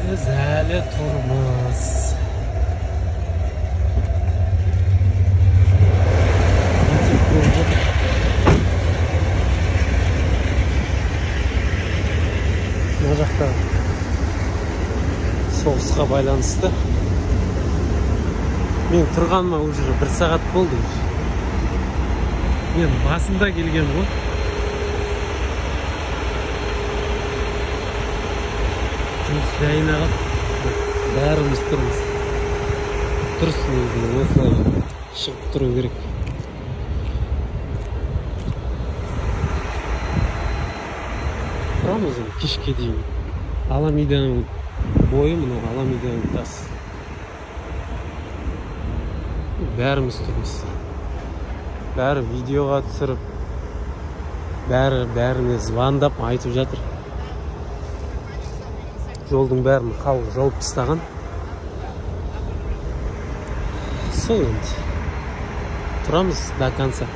Біз әлі тұрмыз. Митинг болып жатыр. Мына жақта соғысқа байланысты. Мен тұрғаныма уже 1 сағат болды. Мен басында келгем ғой. Жұмыс жайына қалып, бәріміз тұрмыз. Дұрыс негізінде осылай шығып тұру керек. Тұрамыз енді кешке дейін. Аламиданың бойы мына Аламиданың тас. Бәріміз тұрмыз. Бәрі видеоға түсіріп, бәрі бәріне звондап айтып жатыр. Жолдың бәрін халық жауып тастаған. Сол енді. Тұрамыз до конца.